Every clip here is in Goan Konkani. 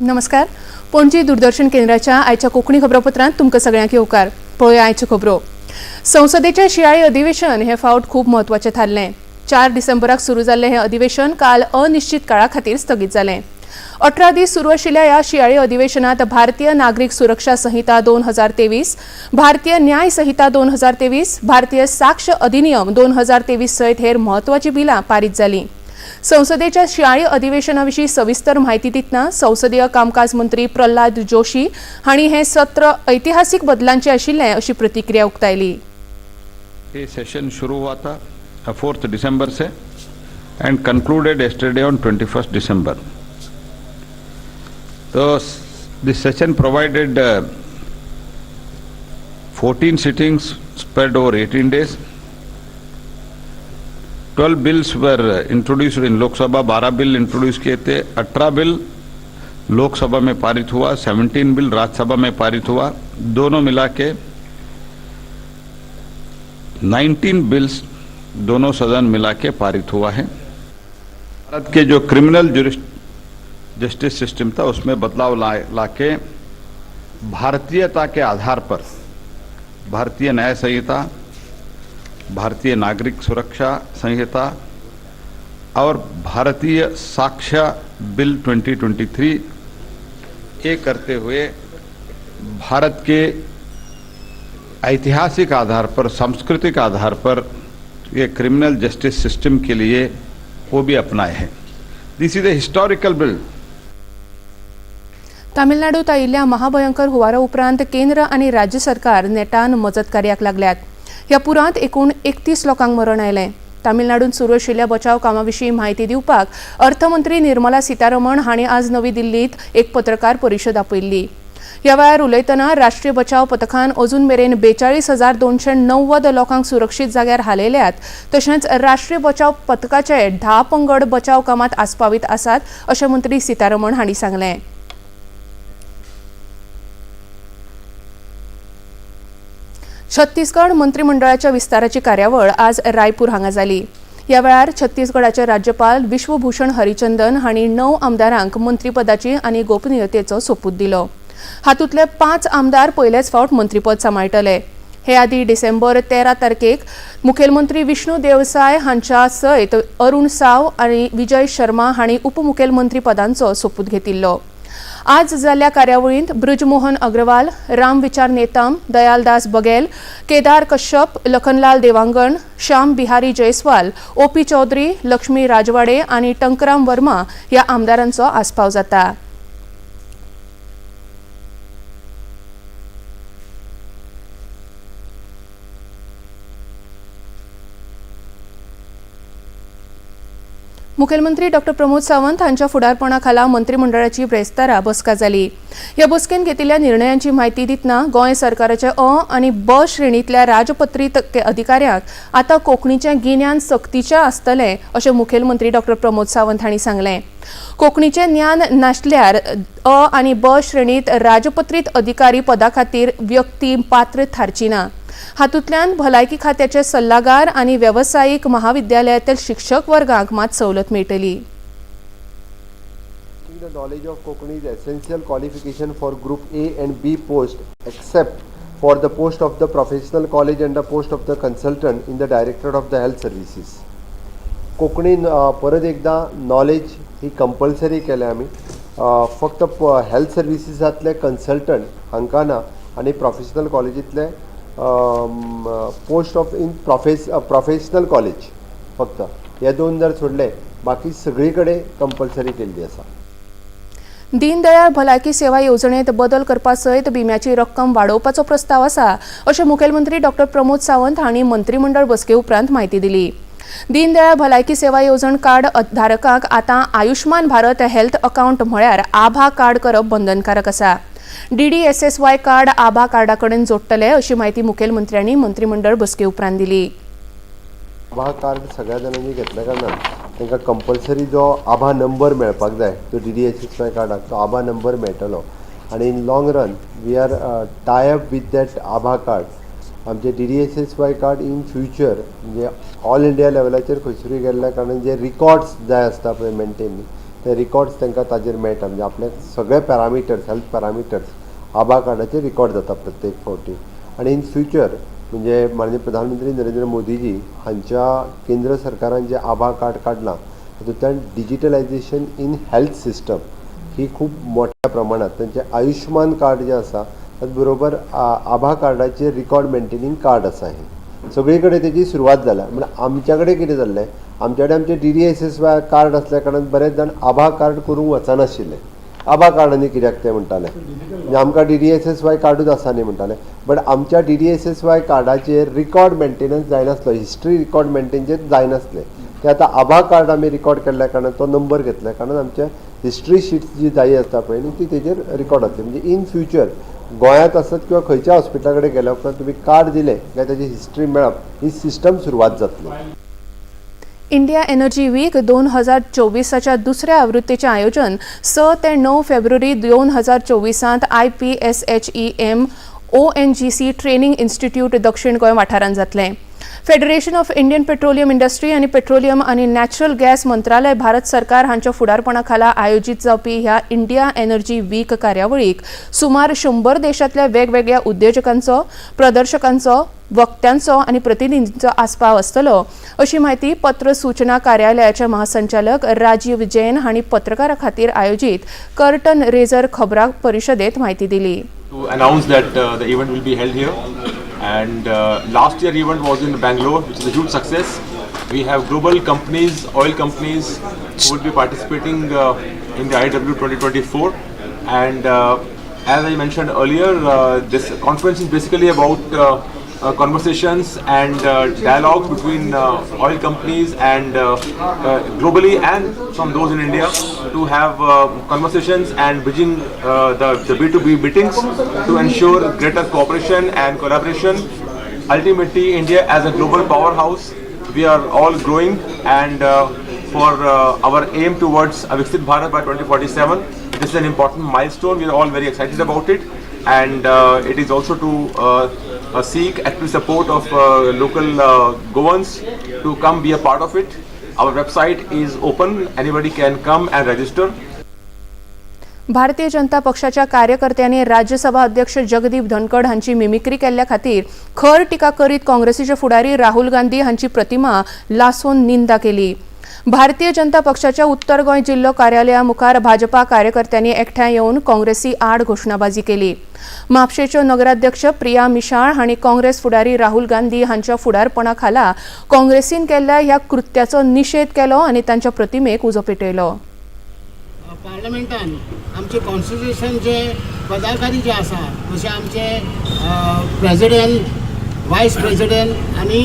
नमस्कार, पणजी दूरदर्शन केंद्राच्या आयच्या कोंकणी खबरापत्रांत तुमकां सगळ्यांक येवकार. पळोवया आयच्यो खबरो. संसदेचें शिंयाळी अधिवेशन हे फावट खूब म्हत्वाचें थारलें. 4 डिसेंबराक सुरू जाल्लें हें अधिवेशन काल अनिश्चित काळा खातीर स्थगीत जालें. 18 दीस सुरू आशिल्ल्या ह्या शिंयाळी अधिवेशनात भारतीय नागरीक सुरक्षा संहिता 2023, भारतीय न्याय संहिता 2023, भारतीय साक्ष अधिनियम 2023 सयत हेर म्हत्वाचीं बिलां पारीत जालीं. संसदेच्या शिंयाळी अधिवेशना विशीं सविस्तर म्हायती दितना संसदीय कामकाज मंत्री प्रल्हाद जोशी हांणी हें सत्र ऐतिहासीक बदलांचें आशिल्लें अशी प्रतिक्रिया उक्तायली. ये सेशन शुरू हुआ था 4 दिसंबर से and concluded yesterday on 21st December. तो this session provided 14 sittings spread over 18 days. 12 bills were introduced in Lok Sabha, 12 bill introduce किए थे, 18 बिल लोकसभा में पारित हुआ, 17 बिल राज्यसभा में पारित हुआ. दोनों मिला के 19 बिल्स दोनों सदन मिला के पारित हुआ है. भारत के जो क्रिमिनल जस्टिस सिस्टम था, उसमें बदलाव ला लाके भारतीयता के आधार पर भारतीय न्याय संहिता, भारतीय नागरिक सुरक्षा संहिता और भारतीय साक्ष्य बिल 2023 ये करते हुए भारत के ऐतिहासिक आधार पर, सांस्कृतिक आधार पर ये क्रिमिनल जस्टिस सिस्टम के लिए वो भी अपनाए हैं. This is a historical bill. तामिळनाडूत आयिल्ल्या महाभयंकर हुंवारा उपरांत केंद्र आनी राज्य सरकार नेटान मजत कार्याक लागल्यात. ह्या पुरांत एकूण 31 लोकांक मरण आयलें. तामिळनाडूंत सुरू आशिल्ल्या बचाव कामा विशीं म्हायती दिवपाक अर्थमंत्री निर्मला सीतारमण हांणी आज नवी दिल्लीत एक पत्रकार परिशद आपयल्ली. ह्या वेळार उलयतना राष्ट्रीय बचाव पथकान अजून मेरेन 42,290 लोकांक सुरक्षीत जाग्यार हालयल्यात, तशेंच राष्ट्रीय बचाव पथकाचे 10 पंगड बचाव कामात आस्पावीत आसात अशें मंत्री सीतारमण हांणी सांगलें. छत्तीसगड मंत्रिमंडळाच्या विस्ताराची कार्यावळ आज रायपूर हांगा जाली. ह्या वेळार छत्तीसगडाचे राज्यपाल विश्वभूषण हरिचंदन हांणी णव आमदारांक मंत्रीपदाची आनी गोपनीयतेचो सोपूत दिलो. हातूंतले पांच आमदार पयलेच फावट मंत्रीपद सांबाळटले. हे आदीं डिसेंबर 13 तारखेक मुखेलमंत्री विष्णू देवसाय हांच्या सयत अरुण साव आनी विजय शर्मा हांणी उपमुखेलमंत्री पदांचो सोपूत घेतिल्लो. आज जाल्ल्या कार्यावळींत बृजमोहन अग्रवाल, रामविचार नेताम, दयालदास बघेल, केदार कश्यप, लखनलाल देवांगण, श्याम बिहारी जयस्वाल, ओपी चौधरी, लक्ष्मी राजवाडे आनी टंकराम वर्मा ह्या आमदारांचो आस्पाव जाता. मुखेलमंत्री डॉक्टर प्रमोद सावंत हांच्या फुडारपणा खाला मंत्रिमंडळाची ब्रेस्तारा बसका जाली. ह्या बसकेन घेतिल्ल्या निर्णयांची म्हायती दितना गोंय सरकाराचे अ आनी ब श्रेणींतल्या राजपत्रीत अधिकाऱ्यांक आतां कोंकणीचें गिन्यान सक्तीचें आसतलें अशें मुखेलमंत्री डॉक्टर प्रमोद सावंत हांणी सांगलें. कोंकणीचें ज्ञान नासल्यार अ आनी ब श्रेणीत राजपत्रीत अधिकारी पदा खातीर व्यक्ती पात्र थारची ना. हातूंतल्यान भलायकी खात्याचे सल्लागार आनी वेवसायीक महाविद्यालयांतल्या शिक्षक वर्गाक मात सवलत मेळटली. The knowledge of Konkani is essential qualification for Group A and B post, except for the post of the professional college and the post of the consultant in the Directorate of the Health Services. Konkani परत एकदां नॉलेज ही कंपल्सरी केल्या आमी. फक्त हेल्थ सर्विसीसांतले कन्सल्टंट हांकां ना आनी professional कॉलेजींतले post of in professional college, फक्त हे दोन जर सोडले, बाकी सगळी कडेन कंपल्सरी केल्ली आसा. दीनदयाळ भलायकी सेवा येवजणेत बदल करपा सयत विम्याची रक्कम वाडोवपाचो प्रस्ताव आसा अशें मुखेलमंत्री डॉक्टर प्रमोद सावंत हांणी मंत्रिमंडळ बसके उपरांत म्हायती दिली. दीनदयाळ भलायकी सेवा येवजण कार्ड धारकांक आतां आयुष्मान भारत हेल्थ अकावंट म्हळ्यार आभा कार्ड करप बंधनकारक आसा. डीडीएसएसवाय कार्ड आभा कार्डा कडेन जोडटले अशी म्हायती मुखेलमंत्र्यांनी मंत्रिमंडळ बसके उपरांत दिली. आभा कार्ड सगळ्या जाणांनी घेतल्या कारणान तांकां कंपल्सरी जो आभा नंबर मेळपाक जाय, तो डीडीएसएसवाय कार्डाक तो आभा नंबर मेळटलो आनी in long run we are tie up with that ABHA card. आमचे डीडीएसएसवाय कार्ड इन फ्युचर म्हणजे ऑल इंडिया लेवलाचेर खंयसरूय गेल्ल्या कारणान जे रिकॉर्ड्स जाय आसता पळय मेंटेन ते रिकॉर्ड्स तांकां ताजेर मेळटा. म्हणजे आपल्याक सगळे पॅरामिटर्स, हेल्थ पॅरामिटर्स आभा कार्डाचेर रिकॉर्ड जाता प्रत्येक फावटी. आनी इन फ्युचर म्हणजे माननीय प्रधानमंत्री नरेंद्र मोदीजी हांच्या केंद्र सरकारान जें आभा कार्ड काडलां, तातूंतल्यान डिजिटलायजेशन इन हेल्थ सिस्टम ही खूब मोठ्या प्रमाणात, तांचें आयुश्यमान कार्ड जें आसा, त्याच बरोबर आभा कार्डाचेर रिकॉर्ड मेंटेनींग कार्ड आसा, हें सगळी कडेन तेजी सुरवात जाल्या. म्हण आमच्या कडेन कितें जाल्लें, आमच्या कडेन आमचें डीडीएसएसवाय कार्ड असल्या कारणान बरेच जाण आभा कार्ड करूंक वचनाशिल्ले. आभा कार्ड आनी कित्याक तें म्हणटाले, म्हणजे आमकां डीडीएसएसवाय कार्डूच आसा न्ही म्हणटाले. बट आमच्या डीडीएसएसवाय कार्डाचेर रिकॉर्ड मेंटेनन्स जायनासलो, हिस्ट्री रिकॉर्ड मेंटेन जायनासलें. ते आतां आभा कार्ड आमी रिकॉर्ड केल्ल्या कारणान, तो नंबर घेतल्या कारणान, आमच्या हिस्ट्री शिट्स जी जायी आसता पळय न्ही, ती तेजेर रिकॉर्ड जातली. म्हणजे इन फ्युचर गोंयांत आसत किंवा खंयच्या हॉस्पिटला कडेन गेल्या उपरांत तुमी कार्ड दिलें काय ताजी हिस्ट्री मेळप ही सिस्टम सुरवात जातली. इंडिया एनर्जी वीक 2024च्या दुसऱ्या आवृत्तीचें आयोजन 6 ते 9 फेब्रुवारी 2024त आयपीएसएचईएम ओएनजीसी ट्रेनिंग इन्स्टिट्यूट, दक्षिण गोंय वाठारांत जातलें. Federation of Indian petroleum industry आनी पेट्रोलियम आनी नॅचरल गॅस मंत्रालय, भारत सरकार हांच्या फुडारपणा खाला आयोजीत जावपी ह्या इंडिया एनर्जी वीक कार्यावळीक सुमार 100 देशांतल्या वेगवेगळ्या उद्देजकांचो, प्रदर्शकांचो, वक्त्यांचो आनी प्रतिनिधींचो आस्पाव आसतलो, अशी म्हायती पत्र सूचना कार्यालयाचे महासंचालक राजीव जैन हांणी पत्रकारां खातीर आयोजीत कर्टन रेजर खबरां परिशदेंत म्हायती दिली. To announce that the event will be held here. And last year event was in Bangalore, which is a huge success. We have global companies, oil companies who will be participating in the IEW 2024. And as I mentioned earlier, this conference is basically about conversations and dialogues between oil companies and globally and from those in India to have conversations and bridging the B2B meetings to ensure greater cooperation and collaboration. Ultimately, India as a global powerhouse, we are all growing and for our aim towards a Viksit Bharat by 2047, this is an important milestone. We are all very excited about it and it is also to seek active support of local Goans to come be a part of it. Our website is open, anybody can come and register. Bharatiya Janata पक्षाच्या कार्यकर्त्यांनी राज्यसभा अध्यक्ष जगदीप धनखड हांची मिमिक्री केल्ल्या खातीर खर टिका करीत काँग्रेसीचे फुडारी राहुल गांधी हांची प्रतिमा लासोवन निंदा केली. भारतीय जनता पक्षाच्या उत्तर गोंय जिल्लो कार्यालया मुखार भाजपा कार्यकर्त्यांनी एकठांय येवन काँग्रेसी आड घोशणाबाजी केली. म्हापशेच्यो नगराध्यक्ष प्रिया मिशाळ हांणी काँग्रेस फुडारी राहुल गांधी हांच्या फुडारपणा खाला काँग्रेसीन केल्ल्या ह्या कृत्याचो निशेध केलो आनी तांच्या प्रतिमेक उजो पेटयलो. पार्लमेंटान आमचे कॉन्स्टिट्युशनचे पदाधिकारी जे आसा, जशे आमचे प्रेजिडेंट, वायस प्रेजिडेंट आनी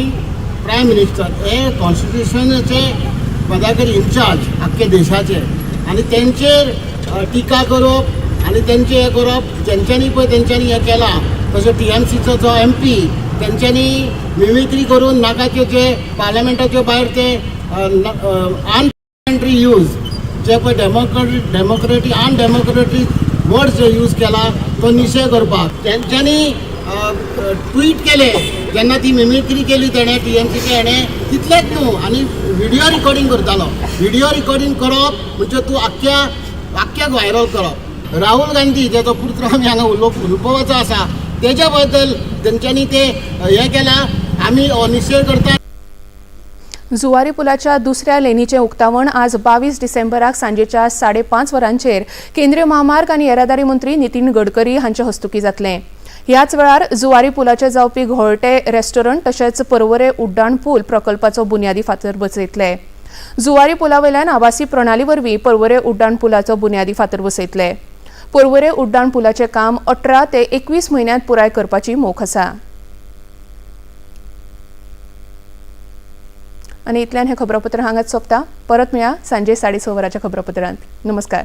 प्रायम मिनिस्टर, हे कॉन्स्टिट्युशनाचे पदाधिकारी, इन्चार्ज आख्खे देशाचे, आनी तेंचेर टिका करप आनी तेंचे हें करप, तेंच्यांनी पळय तेंच्यांनी हें केलां. तशें टीएमसीचो जो एमपी, तेंच्यांनी मिमिक्री करून नाकाचे जे पार्लमेंटाचे भायर ते अनपार्लमेंटरी यूज जे पळय डेमोक्रेटीक अनडेमोक्रेटीक वर्ड्स जे यूज केला तो निशेध करपाक तेंच्यांनी ट्वीट केले. जेन्ना ती मिमिक्री केली तेणें, टीएमसीचे हेणें, तितलेंच न्हू, आनी व्हिडियो रिकॉर्डिंग करतालो. व्हिडियो रिकॉर्डिंग करप म्हणजे तूं आख्ख्या आख्ख्याक व्हायरल करप. राहुल गांधी जेचो पुत्र आमी हांगा उलोवपाचो आसा, तेज्या बद्दल तेंच्यांनी ते हें केलां. आमी हो निशेध करता. जुवारी पुलाच्या दुसऱ्या लेनीचें उक्तावण आज 22 डिसेंबराक सांजेच्या 5:30 वरांचेर केंद्रीय म्हामार्ग आनी येरादारी मंत्री नितीन गडकरी हांचे हस्तुकीं जातलें. ह्याच वेळार जुवारी पुलाचेर जावपी घोळटे रेस्टॉरंट तशेंच परवरे उड्डाण पूल प्रकल्पाचो बुन्यादी फातर बसयतले. जुवारी पुला वयल्यान आभासी प्रणाली वरवीं परवरे उड्डाण पुलाचो बुन्यादी फातर बसयतले. परवरे उड्डाण पुलाचें काम 18 ते 21 म्हयन्यांत पुराय करपाची मोख आसा. आनी इतल्यान हें खबरापत्र हांगाच सोंपता. परत मेळया सांजे 6:30 वरांच्या खबरापत्रांत. नमस्कार.